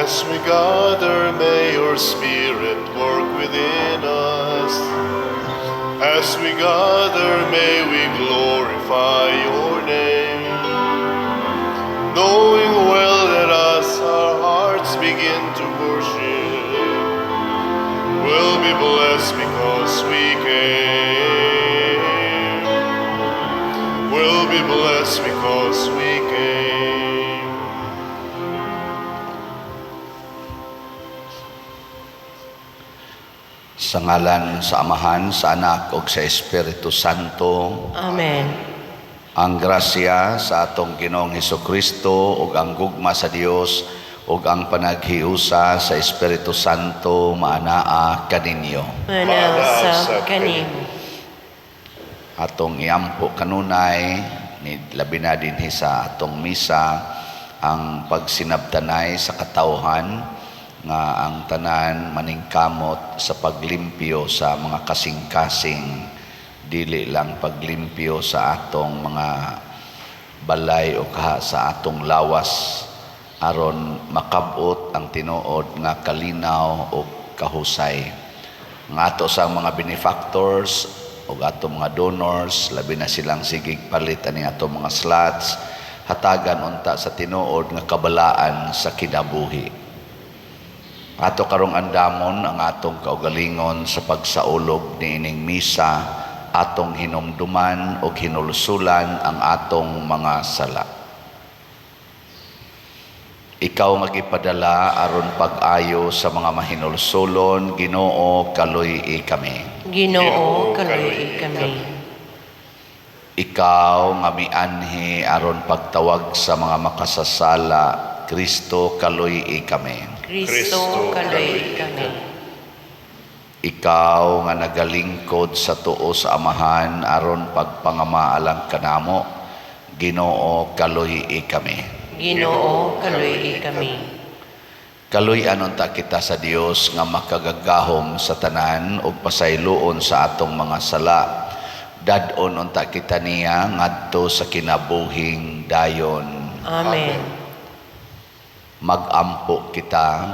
As we gather, may your Spirit work within us. As we gather, may we glorify your name. Knowing well that as our hearts begin to worship, we'll be blessed because we came. We'll be blessed because we came. Sa ngalan sa Amahan, sa Anak ug sa Espiritu Santo. Amen. Ang grasya sa atong Ginoong Hesukristo ug ang gugma sa Dios ug ang panaghiusa sa Espiritu Santo maanaa kaninyo. Maanaa sa kanimo. Atong iampo kanunay ni labi na dinhi sa atong misa ang pagsinabtanay sa katawhan nga ang tanan maningkamot sa paglimpyo sa mga kasing-kasing, dili lang paglimpyo sa atong mga balay o kaha sa atong lawas, aron makabot ang tinuod nga kalinaw o kahusay. Nga ato sa mga benefactors o ato mga donors, labi na silang sigig palit ani ato mga slots, hatagan unta sa tinuod nga kabalaan sa kinabuhi. Ato karong andamon ang atong kaugalingon sa pagsaulog niining misa, atong hinumduman og hinulsulan ang atong mga sala. Ikaw nga gipadala aron pag-ayo sa mga mahinulsulon, Ginoo, kaluy-i kami. Ginoo, kaluy-i kami. Ikaw nga mianhi aron pagtawag sa mga makasasala, Kristo, kaluy-i kami. Kristo, kaluy-i kami. Ikaw nga nagalingkod sa tuo sa Amahan aron pagpangamaalang kanamo, Ginoo, kaluy-i kami. Ginoo, kaluy-i kami. Kaluy-an unta kita sa Dios nga makagagahom sa tanan ug pasayloon sa atong mga sala. Dad-on unta kita niya ngadto sa kinabuhing dayon. Amen. Magampo kita.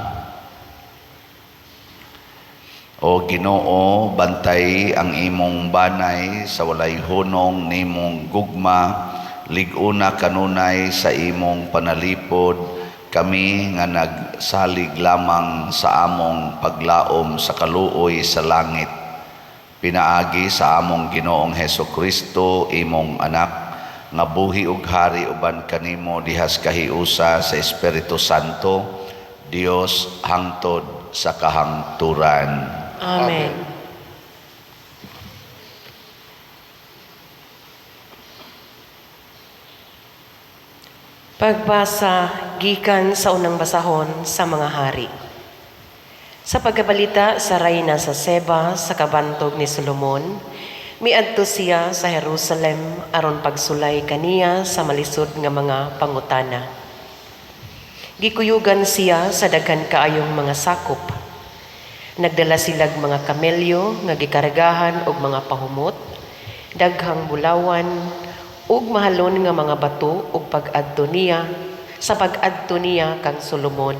O Ginoo, bantay ang imong banay sa walay hunong nimong gugma, lig-una kanunay sa imong panalipod, kami nga nagsalig lamang sa among paglaom sa kaluoy sa langit. Pinaagi sa among Ginoong Hesukristo, imong anak, nga buhi ug hari uban kanimo dihas kahiusa sa Espiritu Santo, Dios hangtod sa kahangturan. Amen. Pagbasa gikan sa unang basahon sa mga hari. Sa pagkabalita sa rayna sa Seba sa kabantog ni Solomon, miadto siya sa Jerusalem aron pagsulay kaniya sa malisod nga mga pangutana. Gikuyugan siya sa daghan kaayong mga sakop. Nagdala silag mga kamelyo nga gikargahan og mga pahumot, daghang bulawan ug mahalon nga mga bato ug pag-adto niya sa pag-adto niya kang Solomon.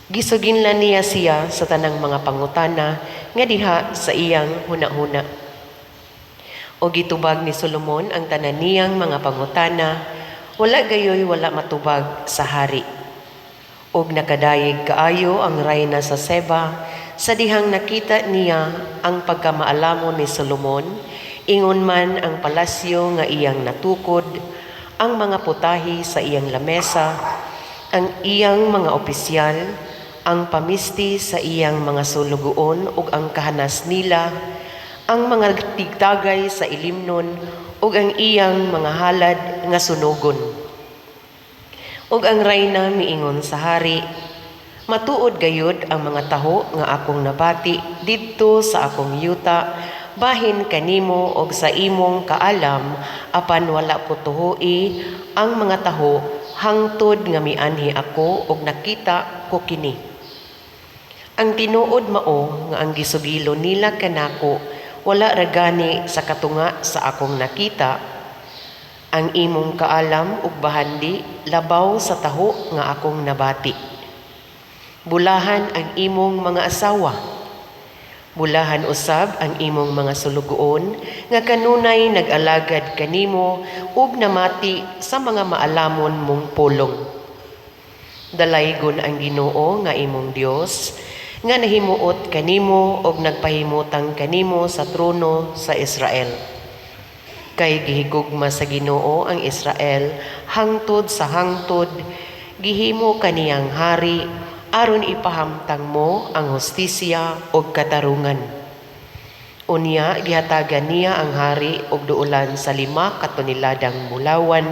Gisuginlan niya siya sa tanang mga pangutana nga diha sa iyang hunahuna. O gitubag ni Solomon ang tanan niyang mga pangutana, wala gayoy wala matubag sa hari. Og nakadayeg kaayo ang rayna sa Seba sa dihang nakita niya ang pagkamaalamon ni Solomon, ingon man ang palasyo nga iyang natukod, ang mga putahi sa iyang lamesa, ang iyang mga opisyal, ang pamisti sa iyang mga sulugoon ug ang kahanas nila, ang mga tigtagay sa ilimnon ug ang iyang mga halad nga sunogon. Ug ang rayna miingon sa hari, matuod gayud ang mga taho nga akong nabati didto sa akong yuta, bahin kanimo og sa imong kaalam, apan wala ko tuhui ang mga taho hangtod nga mianhi ako og nakita ko kini. Ang tinuod mao nga ang gisugilo nila kanako wala ra gani sa katunga sa akong nakita. Ang imong kaalam ug bahandi labaw sa taho nga akong nabati. Bulahan ang imong mga asawa. Bulahan usab ang imong mga sulugoon nga kanunay nag-alagad kanimo ug namati sa mga maalamon mong pulong. Dalaygon ang Ginoo nga imong Dios nga nahimuot kanimo ug nagpahimutang kanimo sa trono sa Israel. Kay gihigugma sa Ginoo ang Israel hangtod sa hangtod, gihimo kaniyang hari aron ipahamtang mo ang hustisya ug katarungan. Unya gihatagan niya ang hari og duolan sa 5 ka toneladang bulawan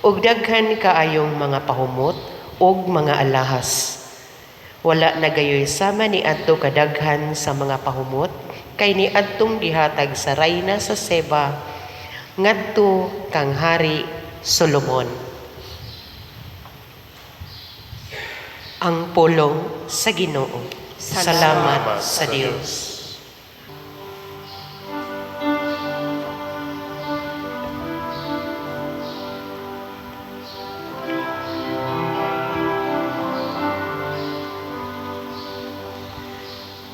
ug daghan kaayong mga pahumot ug mga alahas. Wala na gayoy sama niadto kadaghan sa mga pahumot kay niadtong gihatag sa rayna sa Seba ngadto kang Hari Solomon. Ang pulong sa Ginoo. Salamat sa Dios.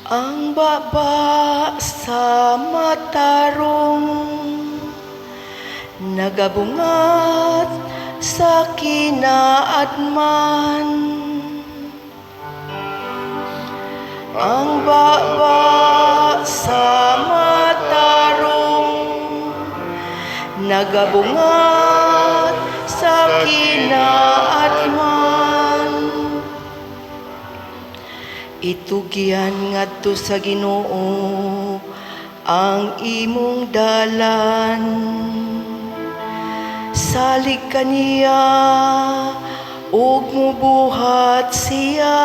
Ang baba sa matarong nagabungat sa kinaadman. Ang baba sa matarong nagabungat sa kinaadman. Itugyan ngadto sa Ginoo ang imong dalan. Salig kaniya ug mubuhat siya.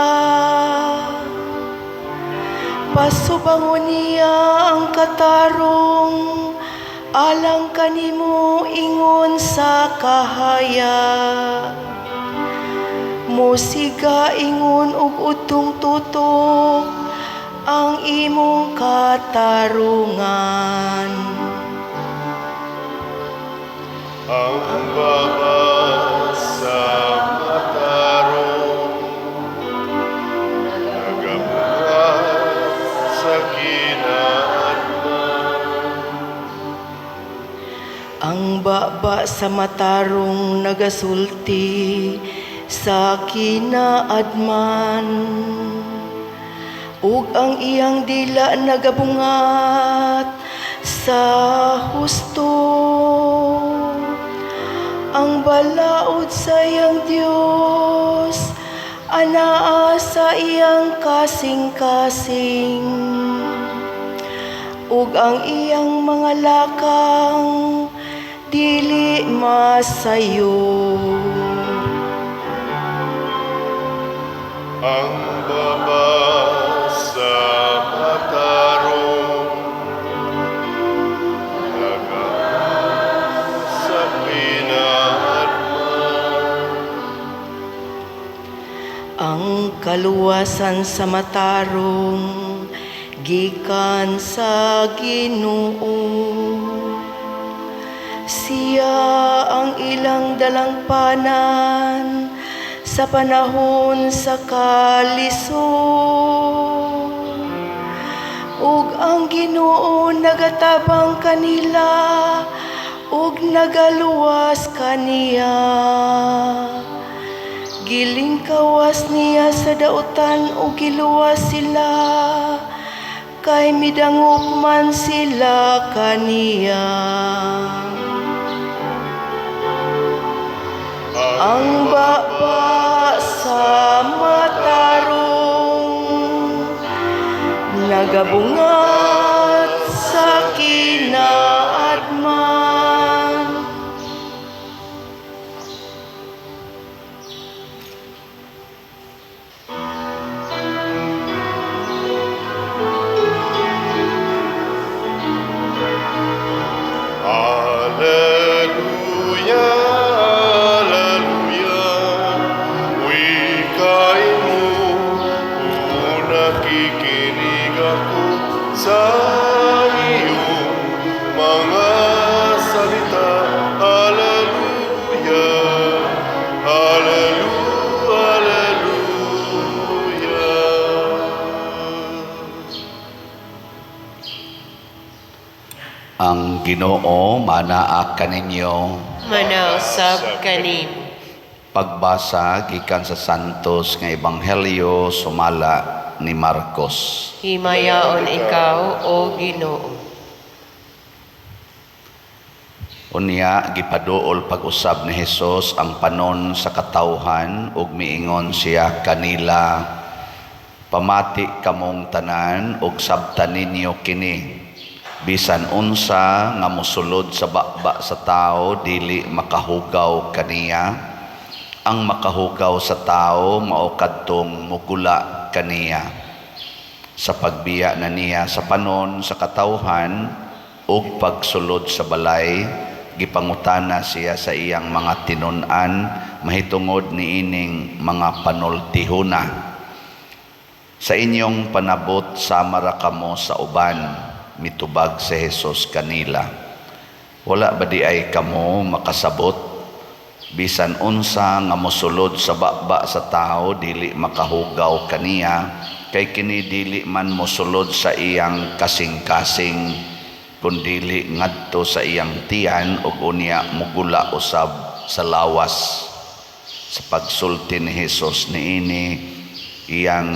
Pasubangon niya ang katarong alang kanimo ingon sa kahayag. Musiga ingon og udtong tutok ang imong katarungan. Ang baba sa matarong nagabuhat sa kinaadman. Ang baba sa matarong nagasulti sa kinaadman, ug ang iyang dila nagabungat sa husto. Ang balaod sa iyang Dios anaa sa iyang kasing-kasing, ug ang iyang mga lakang dili masayo. Ang baba sa matarong nagabuhat sa kinaadman. Ang kaluwasan sa matarong gikan sa Ginoo. Siya ang ilang dalangpanan sa panahon sa kalisod. Ug ang Ginoo nagatabang kanila ug nagaluwas kaniya. Gilingkawas niya sa dautan ug giluwas sila, kay midangop man sila kaniya. Ang baba sa matarong nagabungat sa kinaadman. Alleluia, alleluia, wikain mo, kung nakikinig ako sa Ang Ginoo manaa kaninyo. Manausab kanimo. Pagbasa gikan sa Santos nga Ebanghelyo sumala ni Marcos. Himayaon ikaw, o Ginoo. Unya gipaduol pag-usab ni Hesus ang panon sa katawhan ug miingon siya kanila, "Pamati kamong tanan ug sabtan ninyo kini. Bisan unsa nga mosulod sa baba sa tao dili makahugaw kaniya. Ang makahugaw sa tao mao kadtong mugula kaniya." Sa pagbiya na niya sa panon sa katawhan ug pagsulod sa balay, gipangutana siya sa iyang mga tinun-an mahitungod niining mga panultihona. "Sa inyong panabot sama ra kamo sa uban," mitubag si Jesus kanila. "Wala ba di ay kamo makasabot? Bisan unsa nga mosulod sa baba sa tao dili makahugaw kaniya, kay kini dili man mosulod sa iyang kasing-kasing, kun dili ngadto sa iyang tiyan ug unya mugula usab sa lawas." Sa pagsulti ni Hesus niini, iyang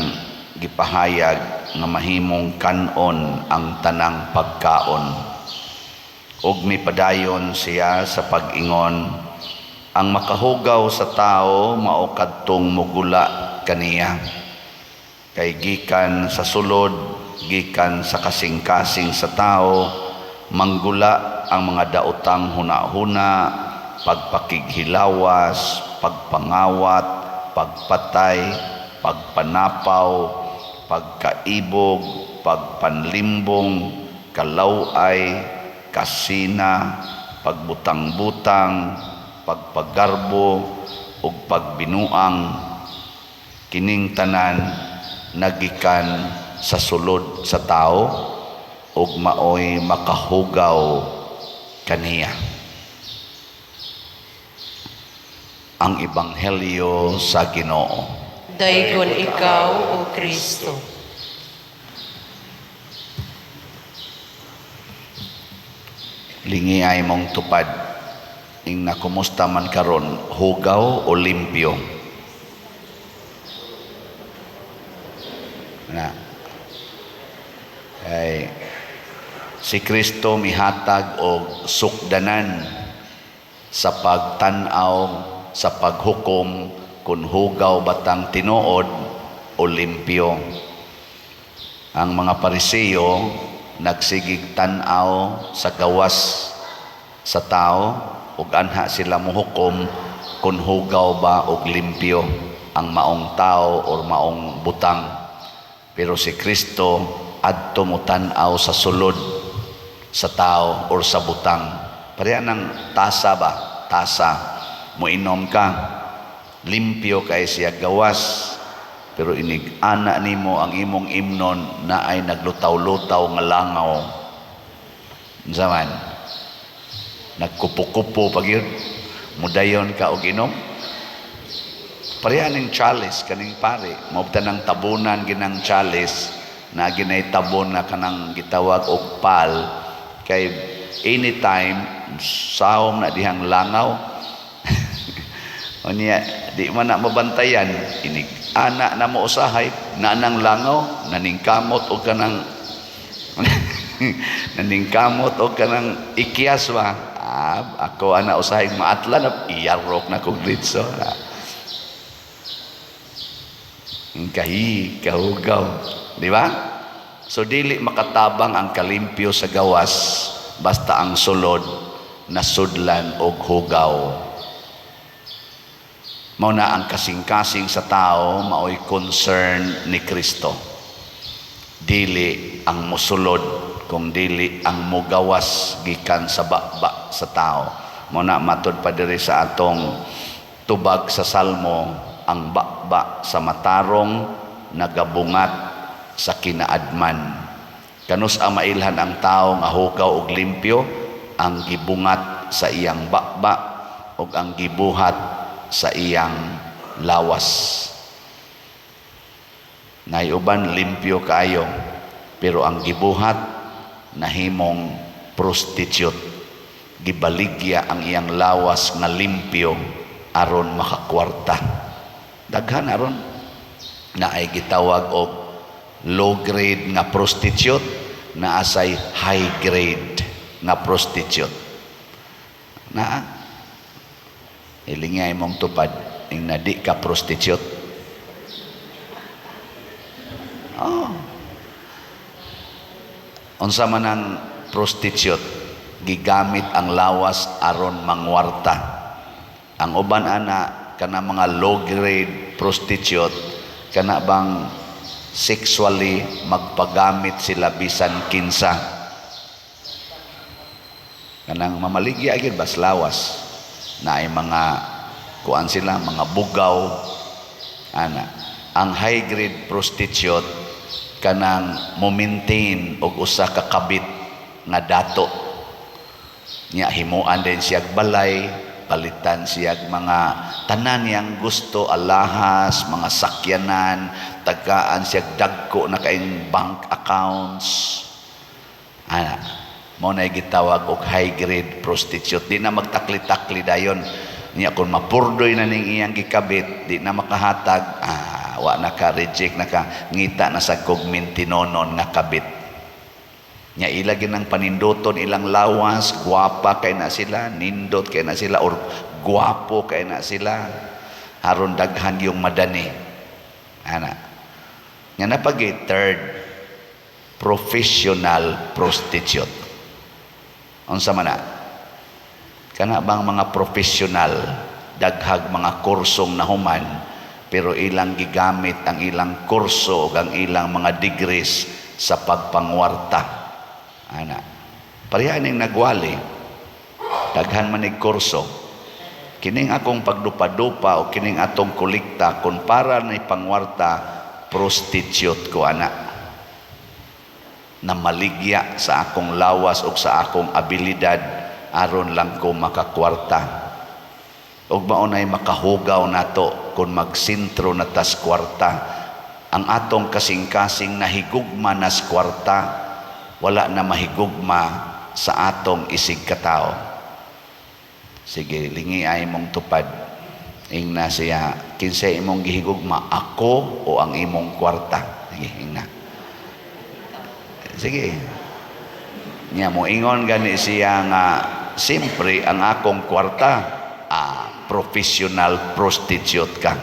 gipahayag nga mahimong kanon ang tanang pagkaon. Ug mipadayon siya sa pag-ingon, "Ang makahugaw sa tao mao kadtong mugula kaniya. Kay gikan sa sulod, gikan sa kasing-kasing sa tao, manggula ang mga daotang hunahuna, pagpakighilawas, pagpangawat, pagpatay, pagpanapaw, pagkaibog, pagpanlimbong, kalaway, kasina, pagbutang-butang, pagpagarbo, ug pagbinuang. Kining tanan nagikan sa sulod sa tao ug maoy makahugaw kaniya." Ang Ebanghelyo sa Ginoo. Daygon ikaw, O Kristo. Lingi ay mong tupad. Ing nakumusta man karon, hugaw o limpyo? Na. Ay, si Kristo mihatag og sukdanan sa pagtan-aw, sa paghukom kung hugaw batang tinuod o limpyo. Ang mga Pariseo nagsigig tan-aw sa gawas sa tao ug anha sila mohukom kung hugaw ba og limpyo ang maong tao or maong butang. Pero si Kristo adto mo tan-aw sa sulod sa tao or sa butang. Pareha ng tasa ba? Tasa. Moinom ka, limpyo kay siya gawas, pero inig ana nimo ang imong imnon na ay naglutaw-lutaw nga langaw. Unsa man? Nagkupo-kupo pag yun. Mudayon ka og inom. Pareha ning chalice kaning pare, maubtan ng tabunan ginang chalice na ginay tabon na kanang gitawag og pal, kay anytime sahom na dihang langaw. Unya di man na mabantayan, inig ana na mo usahay na nang langaw naningkamot og kanang naningkamot og kanang ikyas ba. Ako ana usahay maatlan iyarok na kog litso. Kahi kahugaw, di ba? So dili makatabang ang kalimpyo sa gawas basta ang sulod nasudlan og hugaw. Mao na ang kasing-kasing sa tao maoy concern ni Kristo. Dili ang musulod kung dili ang mugawas gikan sa baba sa tao. Mao na matud pa diri sa atong tubag sa Salmo, ang baba sa matarong nagabungat sa kinaadman. Kanus ang mailhan ang tao nga hugaw og limpyo, ang gibungat sa iyang baba ug ang gibuhat sa iyang lawas. Naiuban limpyo kaayo, pero ang gibuhat nahimong Prostitute. Gibaligya ang iyang lawas nga limpyo aron makakwarta. Daghan aron na ay gitawag og low grade nga prostitute, naa say high grade nga prostitute. Naa ilinga imong tupad ing na di ka prostitute. Oh. Unsa man ang prostitute? Gigamit ang lawas aron mangwarta. Ang uban ana, kana mga low grade prostitute, kana bang sexually magpagamit sila bisan kinsa, kanang mamaligya gyud bas lawas na ay mga kuan sila, mga bugaw ana. Ang high grade prostitute, kanang mo maintain og usa ka kabit nga dato nya, himuan din siyag balay, palitan siyag mga tanan niyang gusto, alahas, mga sakyanan, tagaan siyag dagko na kaing bank accounts ana. Mao na gitawag og high grade prostitute. Di na magtakli-takli dayon niya kung mapurdoy na ning iyang gikabit, di na makahatag, wa na ka, reject na ka, ngita na sa kog mintinonon nga kabit nya. Ila ginang paninduton ilang lawas, gwapa kay na sila, nindot kay na sila or gwapo kay na sila aron daghan yung madani ana. Nga napagi third, professional prostitute. Unsa man na? Kana bang mga professional, daghag mga kursong nahuman, pero ilang gigamit ang ilang kurso ug ang ilang mga degrees sa pagpangwarta ana. Pareha ning nagwali, daghan man nig kurso. Kining akong pagdupa-dupa o kining atong kolekta, kung para ni pangwarta, prostitute ko ana, na maligya sa akong lawas o sa akong abilidad aron lang ko makakwarta. Ug mao nay makahugaw nato kung magsentro na tas kwarta. Ang atong kasing-kasing nahigugma nas kwarta, wala na mahigugma sa atong isig katao. Sige, lingi ay mong tupad. Ingna siya, kinsa imong gihigugma, ako o ang imong kwarta? Sige, ingna. Sige. Nya mo ingon gani siya nga, "Siyempre ang akong kwarta." Ah, professional prostitute ka.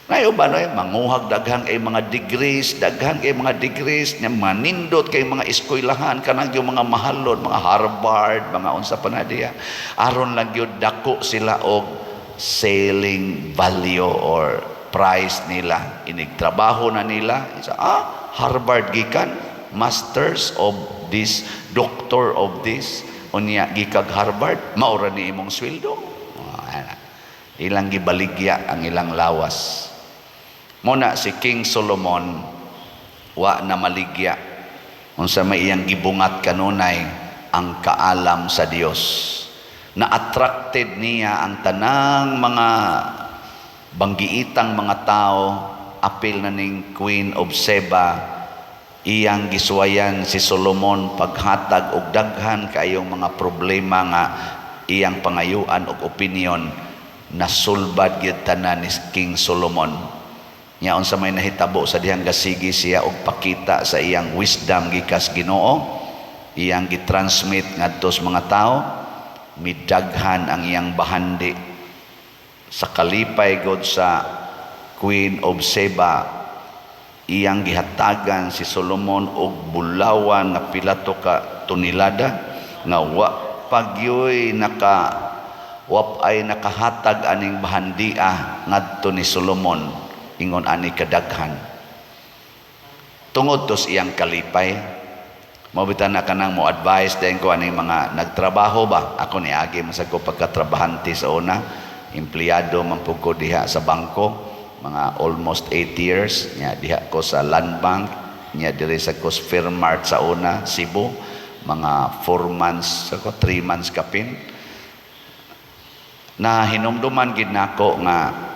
Ngayon ba, no, manguhag daghan kay mga degrees, daghan kay mga degrees, nya manindot kay mga eskwelahan, kanang yung mga mahalon, mga Harvard, mga unsa pa na diya. Aron lang gyud dako sila og selling value or price nila. Inig trabaho na nila, isa, Harvard gikan, masters of this, doctor of this, unya gikag Harvard, maura ni imong sweldo. Ah, ana. Ilang gibaligya ang ilang lawas. Muna si King Solomon wa na maligya. Unsa may iyang gibungat kanunay? Ang kaalam sa Dios. Na attracted niya ang tanang mga banggiitang mga tao, apil na ning Queen of Seba. Iyang gisuwayan si Solomon paghatag og daghan kaayong mga problema nga iyang pangayuan og opinion. Nasulbad gyud tanan ni King Solomon. Nya unsa may nahitabo sa dihang gasigi siya og pakita sa iyang wisdom gikas Ginoo, iyang gitransmit ngadto sa mga tao, midaghan ang iyang bahandi. Sa kalipay god sa Queen of Seba, iyang gihatagan si Solomon og bulawan nga pila to ka tonelada nga wa pagyoy naka wap ay nakahatag aning bahandia ngadto ni Solomon ingon ani kadaghan, tungod tos iyang kalipay. Mao bitaw na kanang mo advice din ko aning mga nagtrabaho ba. Ako niagi man sad ko pagkatrabahante sa una, empleyado man pud ko diha sa bangko mga almost 8 years nya diha ko sa Land Bank, nya diri sa ko sa Fairmart sa una, Cebu, mga 4 months ako, 3 months kapin. Na hinumduman gid nako nga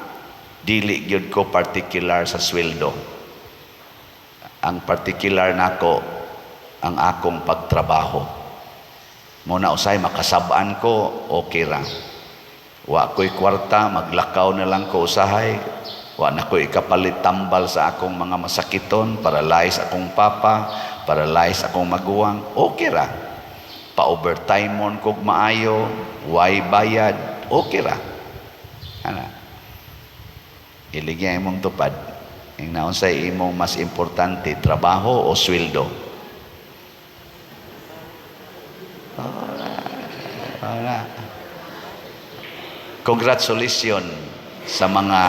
dili gyud ko particular sa sweldo. Ang particular nako ang akong pagtrabaho. Mao na usay makasab-an ko, okay ra. Wa ko'y kwarta, maglakaw na lang ko usahay. Wa na ko'y ikapalit tambal sa akong mga masakiton, paralyze akong papa, paralyze akong maguwang, okay ra. Pa-overtime mon kog maayo, way bayad, okay ra. Ana. Iligya imong tupad. Ing naunsay imong mas importante, trabaho o sweldo? Wala. Congratulations sa mga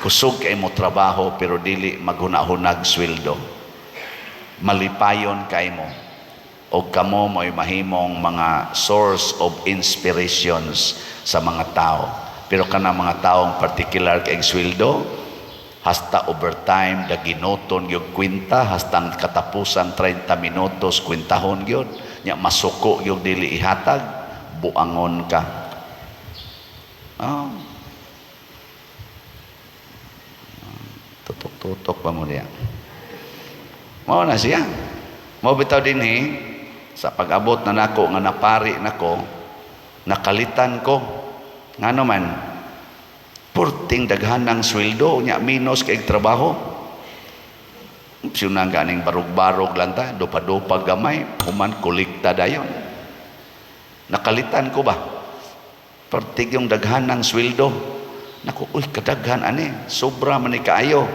kusog kay mo trabaho pero dili maghuna-hunag sweldo. Malipayon kay mo. O kamo mo'y mahimong mga source of inspirations sa mga tao. Pero kana mga taong particular kay sweldo, hasta overtime, daginoton gyud kwenta, hasta ang katapusan 30 minutos kwentahon gyud, nya masuko gyud dili ihatag, buangon ka. Oh. Tutok-tutok pa mo niya. Mao na siya. Mao bitaw dinhi sa pag-abot na nako nga napari nako, nakalitan ko. Ngano man, purting daghan ng sweldo nya minus kay trabaho. Siyun ganing barug-barug lang ta, dupa-dupa gamay, human kolekta dayon. Nakalitan ko ba? Pertig yung daghan ng sweldo. Naku, uy, kadaghan ani, sobra man ni kaayo.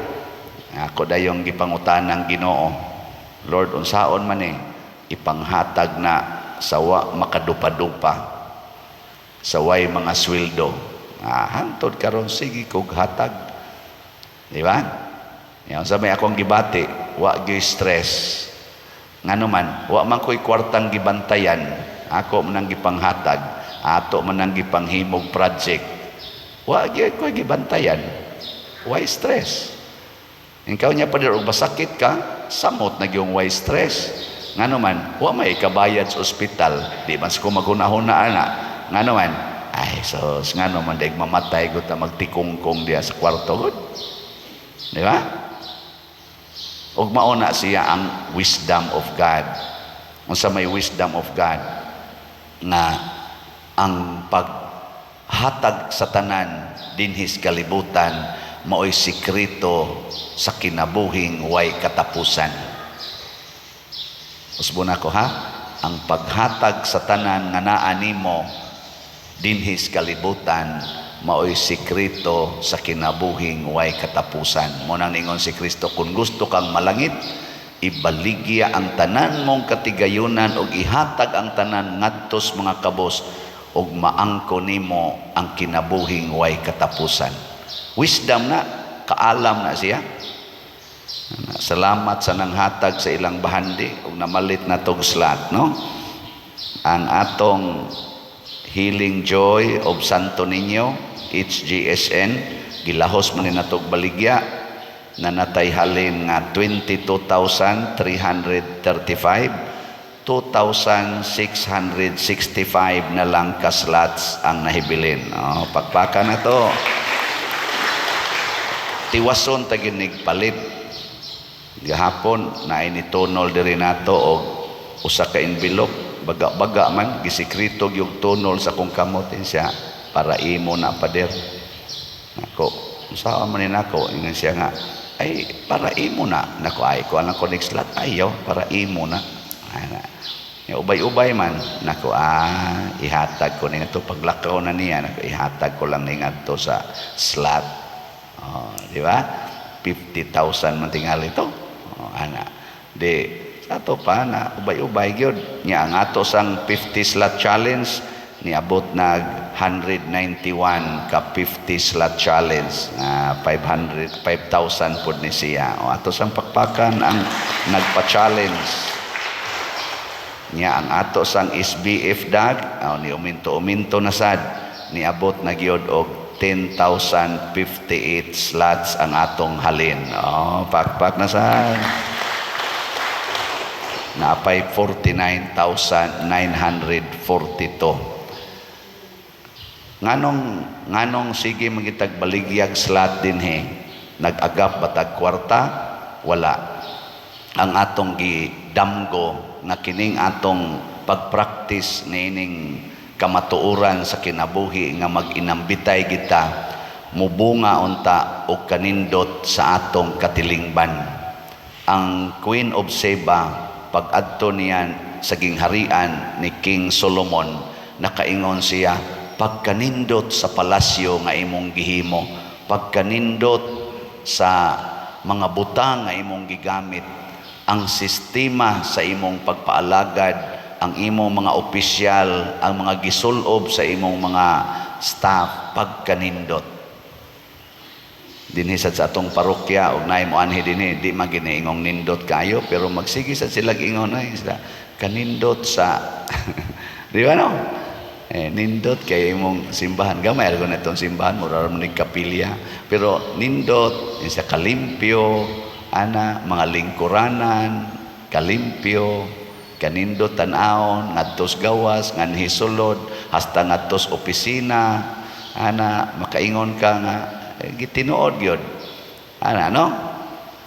Ako dayong gipangutan ng Ginoo. Lord, unsaon man ni ipanghatag na sawa makadupa-dupa saway mga sweldo. Ah, hantod karon sige kog hatag. Di ba? Yan sa may akong gibati, wa gyud stress. Ngano man, wa man ko'y kwartang gibantayan, ako man ang gipanghatag, ato man ang gipanghimog project. Wa gyud ko'y gibantayan. Why stress? Ikaw niya pa og basakit ka, samot na gyung why stress. Ngano man, wa may ikabayad sa ospital, di man ko maghuna-huna ana. Ngano man, ay sos, ngano man daig mamatay gud ta magtikungkong diya sa kwarto gud. Di ba? Ug mao na siya ang wisdom of God. Unsa may wisdom of God? Nga ang paghatag sa tanan dinhis kalibutan maoy sikreto sa kinabuhing way katapusan. Usbon ako ha, ang paghatag sa tanan nga naa nimo dinhis kalibutan maoy sikreto sa kinabuhing way katapusan. Mo nang ningon si Kristo, kung gusto kang malangit, ibaligya ang tanan mong katigayunan og ihatag ang tanan ngadto sa mga kabos og maangko nimo ang kinabuhing way katapusan. Wisdom na, kaalam na siya. Salamat sa nanghatag sa ilang bahandi ug namalit na tog slot, no? Ang atong Healing Joy of Santo Niño, HGSN, gilahos man ni natog baligya na natay halin nga 22,335, 2,665 na lang ka slots ang nahibilin. Oh, pakpaka na to. Tiwason ta ginig palit. Gahapon naay ni tunol diri nato og usa ka envelope, baga-baga man gisikreto gyud tunol sa kong kamot siya para imo na pader. Nako, unsa man ni nako ingon siya nga ay para imo na. Nako ay ko alang ko next slot ayo para imo na. Ana. Ya ubay-ubay man nako ihatag ko ni ato paglakaw na niya nako ihatag ko lang ni ngadto sa slot. Oh, di ba? 50,000 man tingali to. Oh, ana. Di sa ato pa na ubay-ubay gyud nya ang ato sang 50 slot challenge niabot nag 191 ka 50 slot challenge, 500 5,000 pod ni siya. O ato sang pakpakan ang nagpa-challenge nya ang ato sang SBF dag o, ni uminto-uminto na sad niabot na gyud og 10,058 slots ang atong halin. Oh, pakpak na sad. Naapay 49,942. Nganong nganong sige magitag baligyag slot dinhi? Nag-agap batag kwarta? Wala. Ang atong gidamgo nga kining atong pagpraktis niining kamatuoran sa kinabuhi nga mag-inambitay kita, mubunga unta og kanindot sa atong katilingban. Ang Queen of Sheba, pag-adto niyan sa gingharian ni King Solomon, nakaingon siya, "Pagkanindot sa palasyo nga imong gihimo, pagkanindot sa mga butang nga imong gigamit, ang sistema sa imong pagpaalagad, ang imong mga opisyal, ang mga gisulob sa imong mga staff, pagkanindot." Dinhi sad sa atong parokya og naay moanhi dinhi, di man giniingong nindot kayo, pero magsige sad sila ingon ay sila kanindot sa, di ba, no? Eh, nindot kay imong simbahan. Gamay ra na itong simbahan, mura ra man ning kapilya, pero nindot sa kalimpyo ana, mga lingkuranan kalimpyo, kanindot tan-awon ngadtos gawas, nganhi sulod, hasta ngadtos opisina ana, makaingon ka nga eh, gitinuod gyud ana, no?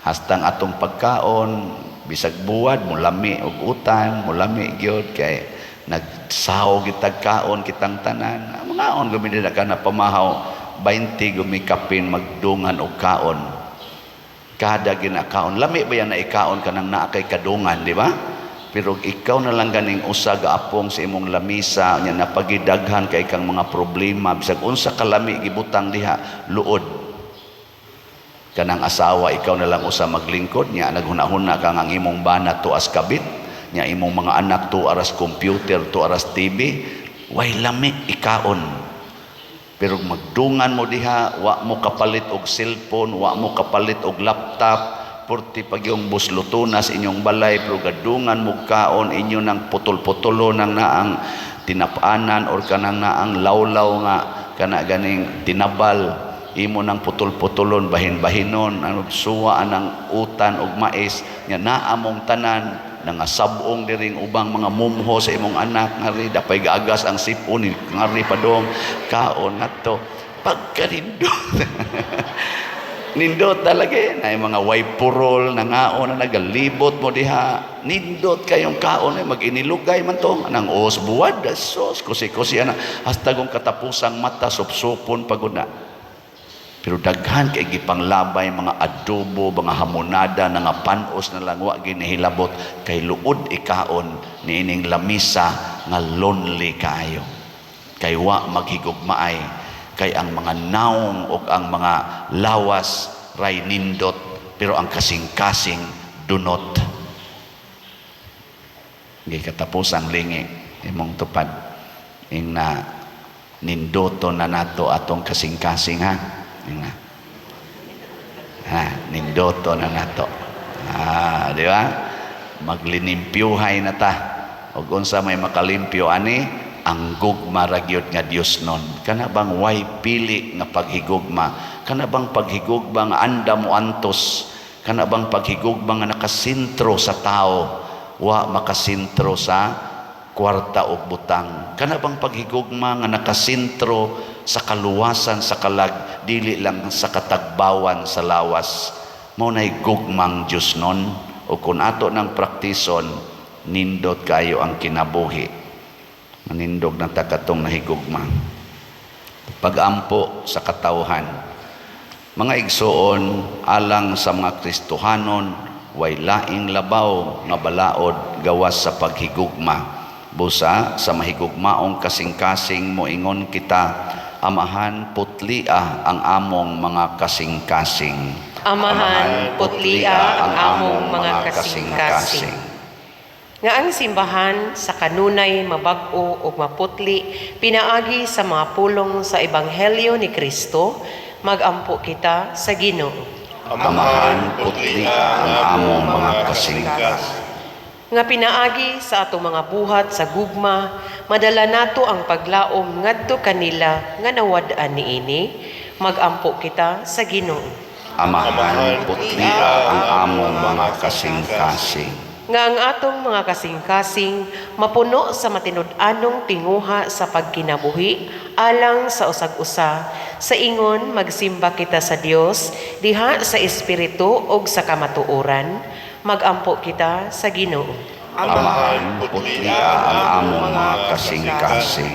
Hastang atong pagkaon, bisag buwad, mulami og utan, mulami gyud kay nagsaho gitag kaon kitang tanan. Mangaon gumi na ka na pamahaw 20 gumi kapin magdungan og kaon. Kada ginakaon, lami ba yan na ikaon ka nang naa kay kadungan, di ba? Pero ikaw na lang ganing usa gaapong sa imong lamisa nya, napagidaghan kay kang mga problema, bisag unsa kalami gibutang diha, luod. Kanang asawa, ikaw na lang usa maglingkod nya, naghuna-huna ka nga ang imong bana tuas kabit nya, imong mga anak tuaras computer, tuaras TV, way lami ikaon. Pero magdungan mo diha, wa mo kapalit og cellphone, wa mo kapalit og laptop, purti pag yung buslutunas inyong balay, pero gadungan mo kaon, inyo nang putol-putulo nang naang tinapanan or kanang naang lawlaw nga kana ganing tinabal, imo nang putol-putulon, bahin-bahinon, ano, suwa anang utan og mais nga naa mong tanan, nangasabong diring ubang mga mumho sa imong anak, ngari dapay gaagas ang sipon, ngari padong kaon ngadto, pagkanindot. Nindot talaga eh. Na yung mga way purol, nangaon na nagalibot mo diha. Nindot kayong kaon eh, mag-inilugay man to. Nang os buwad, sos, kusi-kusi ana. Hasta kung katapusang mata, supsupon pagod na. Pero daghan kay gipanglabay mga adobo, mga hamonada, nga panos na lang wa ginihilabot kay luod ikaon niining lamisa nga lonely kaayo. Kay wa maghigugmaay, kay ang mga naong o ang mga lawas ray nindot, pero ang kasing-kasing dunot. Gikatapos ang lingi imong tupad ing na nindoto na nato atong kasing-kasing, ha. Ing na, ha, nindoto na nato, ah, di ba? Maglinimpyuhay na ta og unsa may makalimpyo ani? Ang gugma ra gyud nga Dios nun. Kana bang way pili nga paghigugma, kana bang paghigugma nga anda mo antos, kana bang paghigugma nga nakasentro sa tao, wa makasentro sa kwarta o butang, kana bang paghigugma nga nakasentro sa kaluwasan sa kalag, dili lang sa katagbawan sa lawas? Mao nay gugmang Dios nun. O kung ato ng praktison, nindot kayo ang kinabuhi, manindog na ta katong nahigugma. Pagampo sa katawhan. Mga igsoon, alang sa mga Kristohanon, way laing labaw nga balaod gawas sa paghigugma. Busa sa mahigugmaong kasing-kasing moingon kita, "Amahan, putlia ang among mga kasing-kasing." Amahan, putlia ang among mga kasing-kasing. Nga ang simbahan sa kanunay mabag-o ug maputli pinaagi sa mga pulong sa ebanghelyo ni Kristo, magampo kita sa Ginoo. Amahan, putlia ang among mga kasing-kasing. Nga pinaagi sa atong mga buhat sa gugma, madala nato ang paglaom ngadto kanila nga nawad-an niini, magampo kita sa Ginoo. Amahan, putlia ang among mga kasing-kasing. Nga ang atong mga kasing-kasing mapuno sa matinud-anong tinguha sa pagkinabuhi alang sa usag-usa, sa ingon magsimba kita sa Dios diha sa espiritu ug sa kamatuoran, Magampo kita sa Ginoo. Amahan, putlia ang among mga kasing-kasing.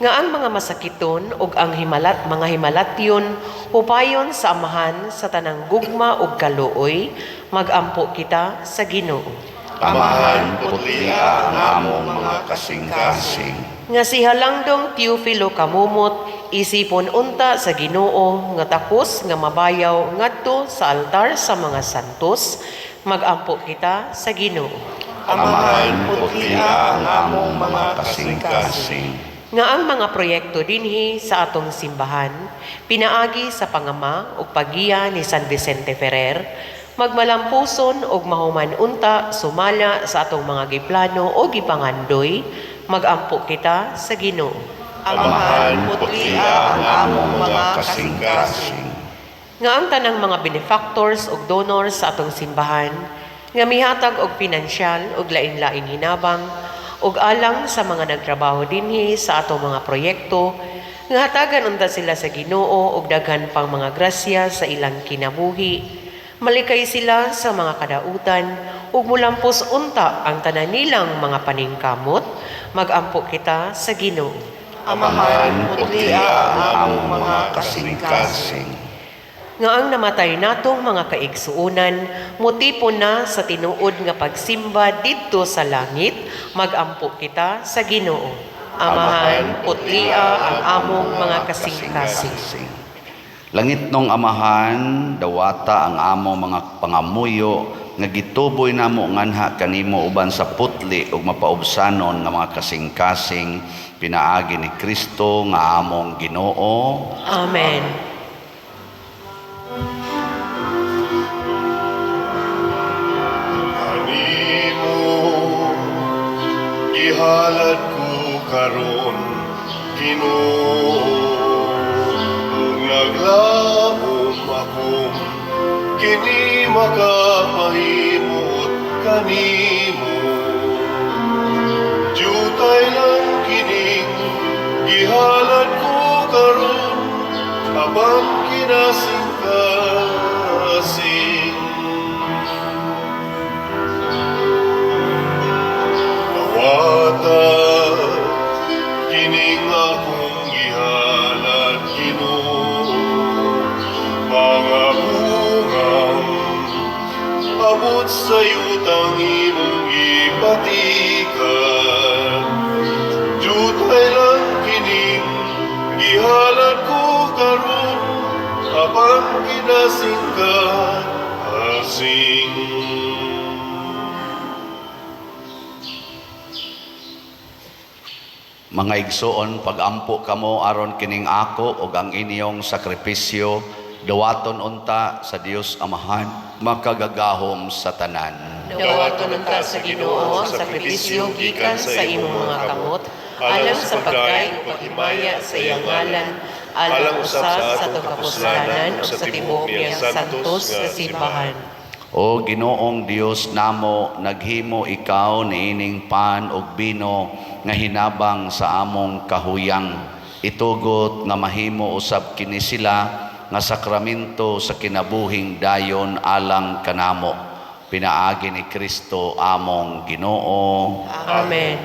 Nga ang mga masakiton ug ang himalat mga himalatyon hupayon sa Amahan sa tanang gugma ug kaluoy, magampo kita sa Ginoo. Amahan, putlia ang among mga kasing-kasing. Nga si Halangdong Teofilo Camomot isipon unta sa Ginoo nga takos nga mabayaw ngadto sa altar sa mga santos, magampo kita sa Ginoo. Amahan, putlia ang among mga kasing-kasing. Nga ang mga proyekto dinhi sa atong simbahan pinaagi sa pangama ug paggiya ni San Vicente Ferrer magmalampuson ug mahuman unta sumala sa atong mga giplano o gipangandoy, magampo kita sa Ginoo. Amahan, putlia ang among mga kasing-kasing. Nga ang tanang mga benefactors ug donors sa atong simbahan nga mihatag og pinansyal ug lain-laing hinabang ug alang sa mga nagtrabaho dinhi sa atong mga proyekto, nga hatagan unta sila sa Ginoo og daghan pang mga grasya sa ilang kinabuhi, malikay sila sa mga kadautan ug mulampos unta ang tanan nilang mga paningkamot, magampo kita sa Ginoo. Amahan, putlia ang among mga kasing-kasing. Nga ang namatay natong mga kaigsuonan motipon na sa tinuod nga pagsimba didto sa langit, magampo kita sa Ginoo. Amahan, putlia ang among mga kasing-kasing. Langitnong Amahan, dawata ang among mga pangamuyo nga gituboy namo nganha kanimo uban sa putli ug mapaubsanon nga mga kasing-kasing pinaagi ni Kristo nga among Ginoo. Amen. Kanimo gihalad ko karon, Ginoo, ug naglaom ako kini makapahimot kanimo. Diutay lang kining gihalad ko karon, apan kinasingkasing. Dawata kining akong gihalad, Ginoo, mga bungang abot sa yutang imong gipatikan. Diutay lang kining gihalad ko karon, apan kinasingkasing. Mga igsoon, pagampo kamo aron kining ako ug ang inyong sakripisyo dawaton unta sa Dios Amahan makagagahom sa tanan. Dawaton unta sa Ginoo ang sakripisyo gikan sa imong mga kamot, alang sa pagdayeg ug paghimaya sa iyang ngalan, alang usab sa atong kapuslanan ug sa tibuok niyang santos nga simbahan. O Ginoong Dios namo, naghimo ikaw niining pan ug bino nga hinabang sa among kahuyang. Itugot nga mahimo usab kini sila nga sakramento sa kinabuhing dayon alang kanamo. Pinaagi ni Kristo among Ginoo. Amen.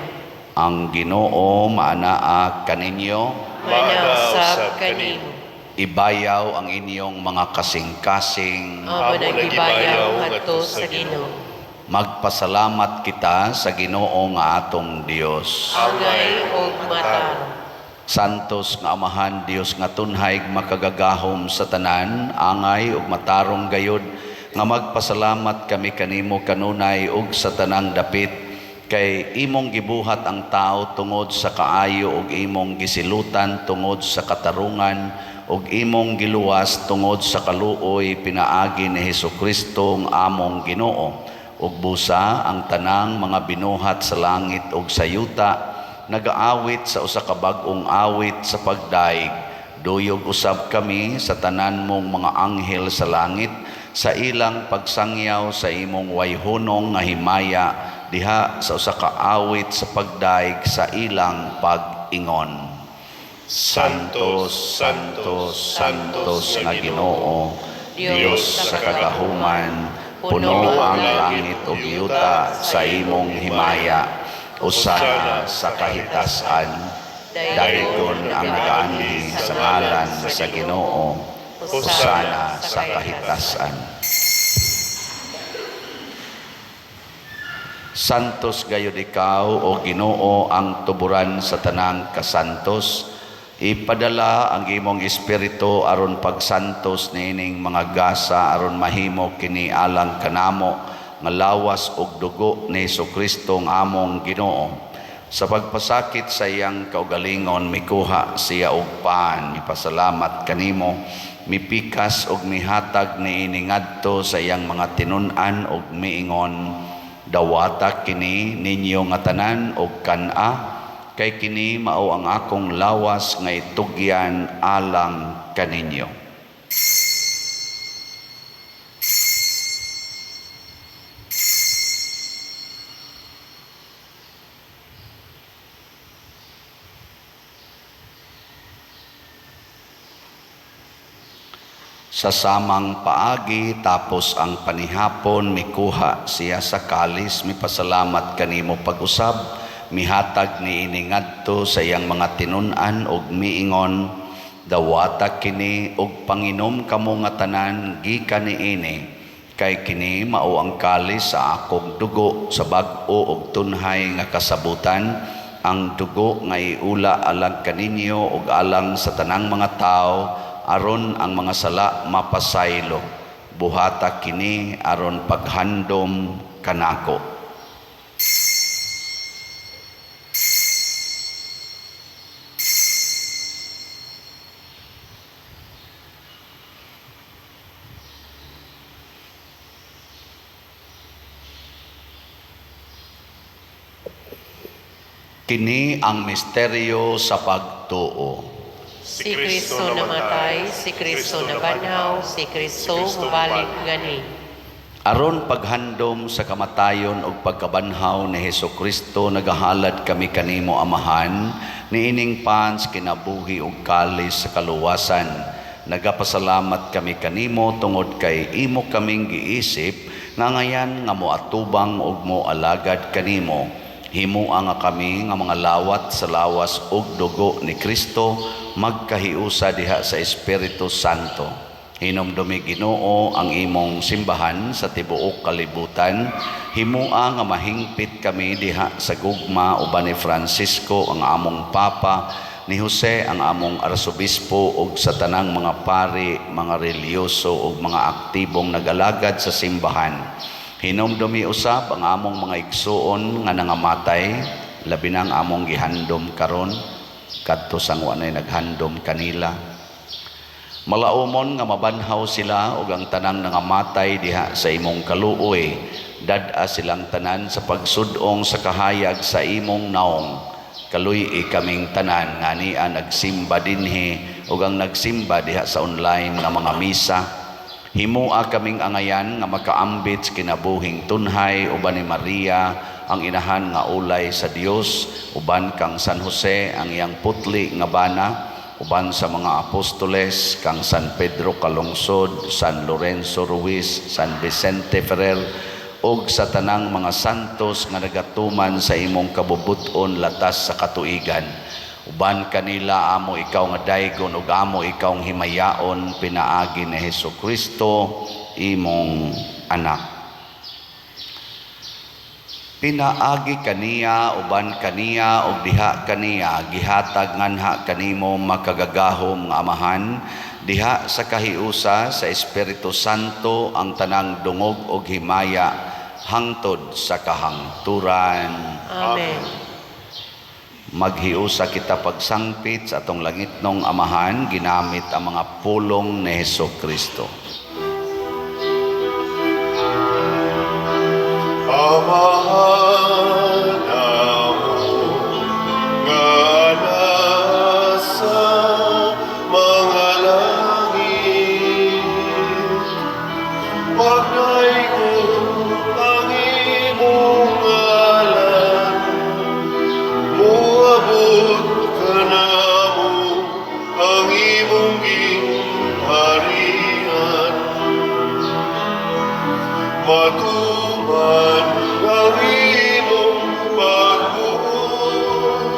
Ang Ginoo maanaa kaninyo. Maanaa usab kanimo. Ibayaw ang inyong mga kasing-kasing. Amo nang gibayaw ngadto sa Ginoo. Magpasalamat kita sa Ginoo nga atong Dios. Angay og matarong. Santos nga Amahan, Dios nga tunhay makagagahom sa tanan, angay ug matarong gayod nga magpasalamat kami kanimo kanunay ug sa tanang dapit, kay imong gibuhat ang tao tungod sa kaayo ug imong gisilutan tungod sa katarungan ug imong giluwas tungod sa kaluoy pinaagi ni Hesukristo ang among Ginoo. Ug busa ang tanang mga binuhat sa langit ug sa yuta nagaawit sa usa ka bag-ong awit sa pagdaig. Duyog usab kami sa tanan mong mga anghel sa langit sa ilang pagsangyaw sa imong wayhunong nga himaya diha sa usa ka awit sa pagdaig sa ilang pag-ingon. Santo, Santo, Santos nga Ginoo, Dios sa kagahuman, Puno ang langit ug yuta sa imong himaya. Hosana sa kahitasan. Daygon ang nagaanhi sa ngalan sa Ginoo. Hosana sa kahitasan. Santos gayud ikaw, o Ginoo, ang tuburan sa tanang kasantos. Ipadala ang imong espiritu aron pagsantos niining mga gasa aron mahimo kini alang kanamo nga lawas ug dugo ni Hesukristo nga among Ginoo. Sa pagpasakit sa iyang kaugalingon, mikuha siya og pan, mipasalamat kanimo, mipikas og mihatag niini ngadto sa iyang mga tinun-an og miingon, "Dawata kini ninyo nga tanan og kan-a, kay kini mao ang akong lawas nga itugyan alang kaninyo." Sa samang paagi, tapos ang panihapon, mikuha siya sa kalis, mipasalamat kanimo pag-usab, mihatag niini ngadto sa iyang mga tinun-an og miingon, "Dawata kini og panginom kamo nga tanan gikan niini, kay kini mao ang kalis sa akong dugo sa bag-o og tunhay nga kasabutan, ang dugo nga iula alang kaninyo ug alang sa tanang mga tawo aron ang mga sala mapasaylo. Buhata kini aron paghandom kanako." Kini ang misteryo sa pagtuo. Si Kristo namatay, si Kristo nabanhaw, si Kristo mubalik gani. Aron paghandom sa kamatayon ug pagkabanhaw ni Hesukristo, nagahalad kami kanimo, Amahan, niining pan sa kinabuhi ug kalis sa kaluwasan. Nagapasalamat kami kanimo tungod kay imo kaming giisip nga ngayan nga moatubang ug moalagad kanimo. Himoa nga kami nga mga lawat sa lawas ug dugo ni Kristo magkahiusa diha sa Espiritu Santo. Hinumdumi, Ginoo, ang imong simbahan sa tibuok kalibutan. Himoa nga mahingpit kami diha sa gugma uban ni Francisco ang among Papa, ni Jose ang among Arsobispo ug sa tanang mga pari, mga relihiyoso ug mga aktibong nagalagad sa simbahan. Hinumdumi usab ang among mga igsuon nga nangamatay, labi na ang among gihandom karon kadto sang wa nay naghandom kanila. Malaumon nga mabanhaw sila ug ang tanang nangamatay diha sa imong kaluoy. Dad-a silang tanan sa pagsud-ong sa kahayag sa imong naong. Kaluy-i kaming tanan nga ania nagsimba dinhi ug ang nagsimba diha sa online nga mga misa. Himoa kaming angayan nga makaambit sa kinabuhing tunhay uban ni Maria ang inahan nga ulay sa Dios, uban kang San Jose ang iyang putli nga bana, uban sa mga apostoles kang San Pedro Calungsod, San Lorenzo Ruiz, San Vicente Ferrer ug sa tanang mga santos nga nagatuman sa imong kabubut-on latas sa katuigan. Uban kanila amo ikaw nga daygon ug amo ikaw nga himayaon pinaagi ni Hesukristo imong anak. Pinaagi kaniya, uban kaniya ug diha kaniya, gihatag nganha kanimo makagagahom nga Amahan diha sa kahiusa sa Espiritu Santo ang tanang dungog ug himaya hangtod sa kahangturan. Amen. Maghiusa kita pagsangpit sa atong langitnong Amahan ginamit ang mga pulong ni Hesukristo. Amahan namo nga nasa mga langit, pagdaygon ang imong ngalan, moabot kanamo ang imong gingharian. Matuman ang imong pagbuot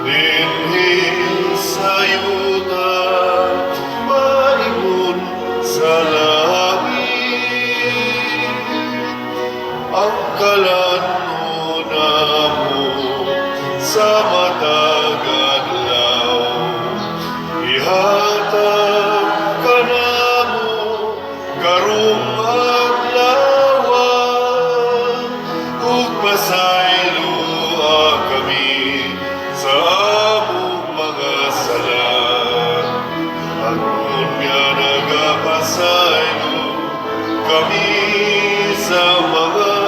dinhi sa yuta maingon sa langit. Ang kalan-on namo sa matag adlaw ihatag kanamo karong adlaw, ug pasayloa kami sa among mga sala, agod nga nagapasaylo kami sa mga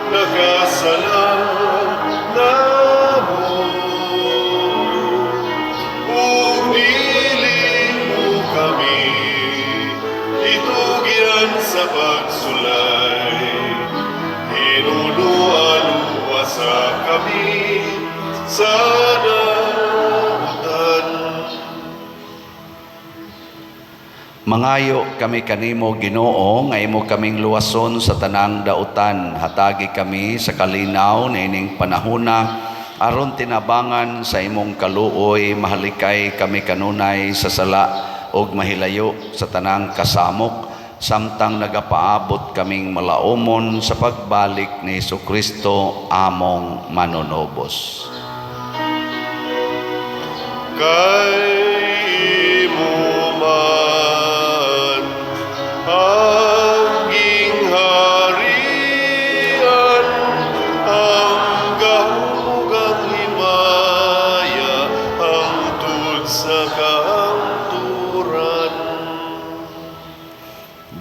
nakasala namo, ug dili mo kami itugyan sa pagsulay, hinunua luwasa kami sa dautan. Mangayo kami kanimo, Ginoo, nga imo kaming luwason sa tanang dautan. Hatagi kami sa kalinaw niining panahona aron tinabangan sa imong kaluoy mahalikay kami kanunay sa sala ug mahilayo sa tanang kasamok samtang nagapaabot kaming malaumon sa pagbalik ni Kristo among manunubos. Kay imo man ang gingharian, ang gahom ug ang himaya hangtod sa kahangturan.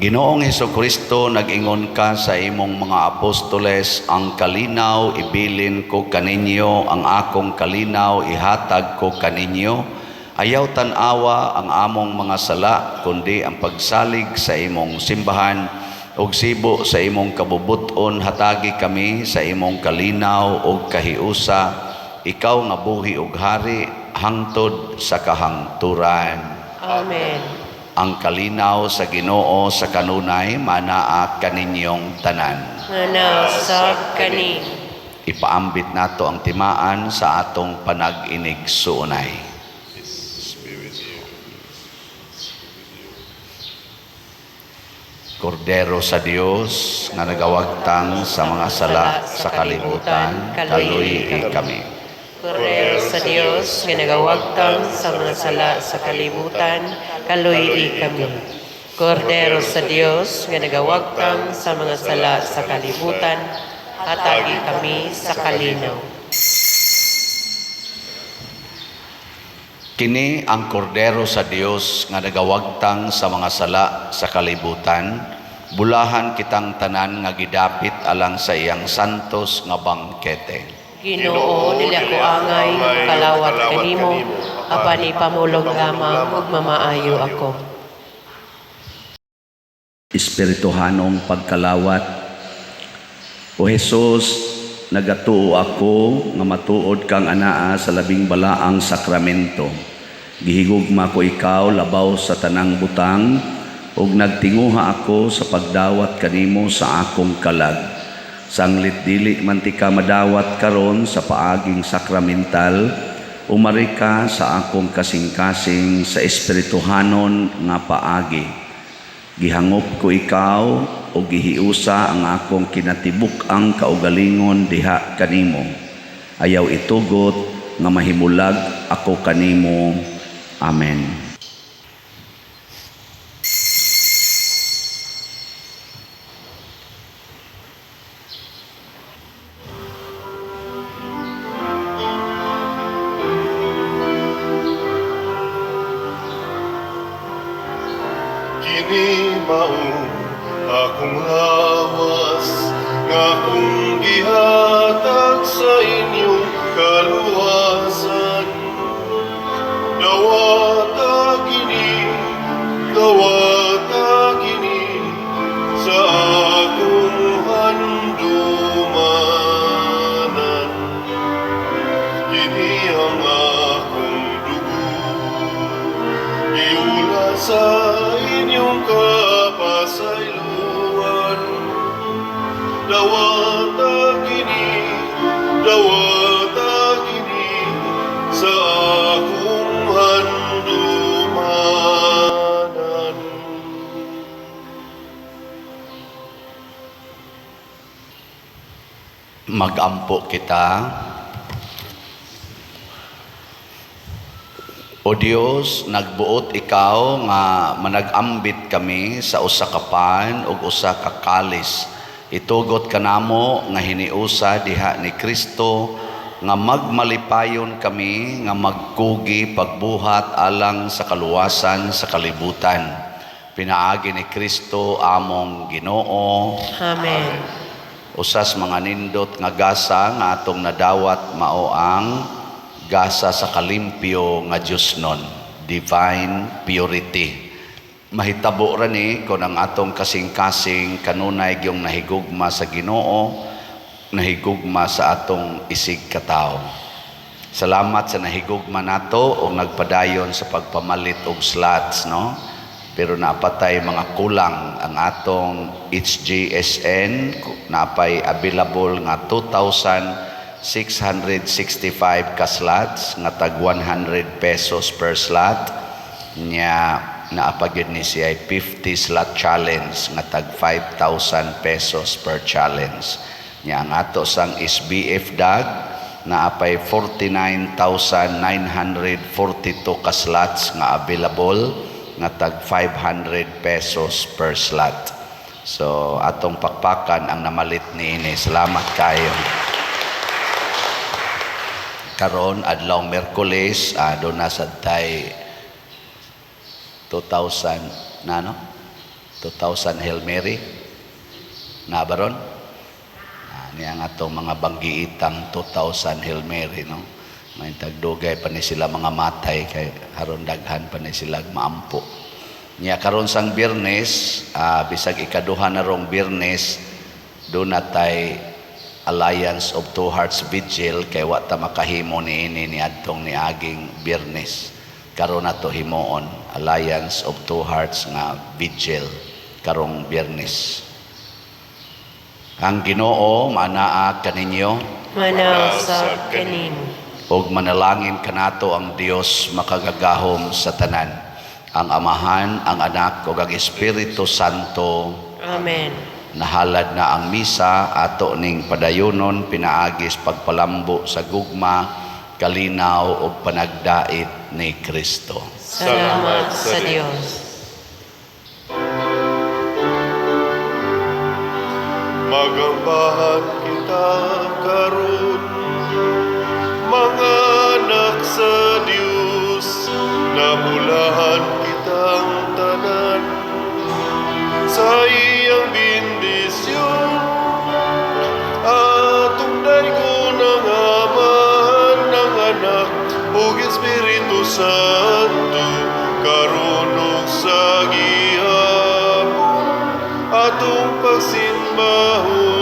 Ginoong Hesukristo, nag-ingon ka sa imong mga apostoles, "Ang kalinaw ibilin ko kaninyo, ang akong kalinaw ihatag ko kaninyo." Ayaw tan-awa ang among mga sala, kundi ang pagsalig sa imong simbahan, ug sibo sa imong kabubut-on hatagi kami sa imong kalinaw ug kahiusa, ikaw nga buhi ug hari hangtod sa kahangturan. Amen. Ang kalinaw sa Ginoo sa kanunay manaa kaninyong tanan. Nga sab kani. Ipaambit nato ang timaan sa atong panag-inigsuonay. Peace be with you. Kordero sa Dios nga nagawagtang sa mga sala sa kalibutan, kaluy kami. Kordero sa Dios nga nagawagtang sa mga sala sa kalibutan, kaluy kami. Kordero sa Dios nga nagawagtang sa mga sala sa kalibutan, hatagi kami sa kalinaw. Kini ang kordero sa Dios nga nagawagtang sa mga sala sa kalibutan, bulahan kitang tanan nga gidapit alang sa iyang santos nga bangkete. Ginoo, dili ako angay nga kalawat kanimo, apan ipamulong lamang ug mamaayo ako. Espirituhanong pagkalawat. O Jesus, nagatuo ako nga matuod kang anaa sa labing balaang sakramento. Gihigugma ko ikaw labaw sa tanang butang ug nagtinguha ako sa pagdawat kanimo sa akong kalag. Sanglit dili man tika madawat karon sa paaging sakramental, umari ka sa akong kasing-kasing sa espirituhanon nga paagi. Gihangop ko ikaw o gihiusa ang akong kinatibuk-ang kaugalingon diha kanimo. Ayaw itugot nga mahimulag ako kanimo. Amen. Kini mao akong lawas nga akong gihatag sa inyong kaluwasan. Dawata kini, dawata kini sa akong handumanan. Kini ang akong dugo, giula sa inyong kapasayloan. Dawata kini, dawata kini sa akong handumanan. Magampo kita. O Dios, nagbuot ikaw nga managambit kami sa usa ka pan ug usa ka kalis. Itugot kanamo nga hiniusa diha ni Kristo nga magmalipayon kami nga magkugi pagbuhat alang sa kaluwasan sa kalibutan. Pinaagi ni Kristo among Ginoo. Amen. Usas mga nindot nga gasa nga atong nadawat mao ang gasa sa kalimpyo nga Dios nun, divine purity. Mahitabo ra ni kon ang atong kasing-kasing kanunay gyung nahigugma sa Ginoo, nahigugma sa atong isig katawo. Salamat sa nahigugma nato og nagpadayon sa pagpamalit og slots, no? Pero naapatay mga kulang ang atong HGSN, naapay available nga 2,665 ka slots nga tag 100 pesos per slot. Nya naapa gyud ni siya 50 slot challenge nga tag 5,000 pesos per challenge. Nya ang ato sang SBF DAG naapay 49,942 ka slots nga available nga tag 500 pesos per slot. So atong pakpakan ang namalit niini. Salamat kayo. Karon adlaw Miyerkules, doon na sad tay 2,000 na no? 2,000 Hail Mary. Na baron? Niya ang atong mga banggiitang 2,000 Hail Mary, no? May tagdugay pa ni sila mga matay kay haron daghan pa ni sila maampo. Niya karon sang Biyernes, bisag ikaduha na rong Biyernes, doon na tay Alliance of Two Hearts Vigil kay wa ta makahimo niini ni adtong niaging Biyernes. Karon nato himuon Alliance of Two Hearts nga Vigil karong Biyernes. Ang Ginoo manaa kaninyo, Manaw sa kanimo. Ug manalangin kanato ang Dios makagagahom sa tanan, ang Amahan, ang Anak ug ang Espiritu Santo. Amen. Nahalad na ang misa ato ning padayonon pinaagis pagpalambo sa gugma, kalinaw ug panagdait ni Kristo. Salamat sa Dios. Magambahan kita karon, mga anak sa Dios, namulahan kitang tanan sa iyang bendisyon. Atong daygon ang Amahan, ang Anak ug Espiritu Santo, karon ug sa gihapon atong pagsimbahon.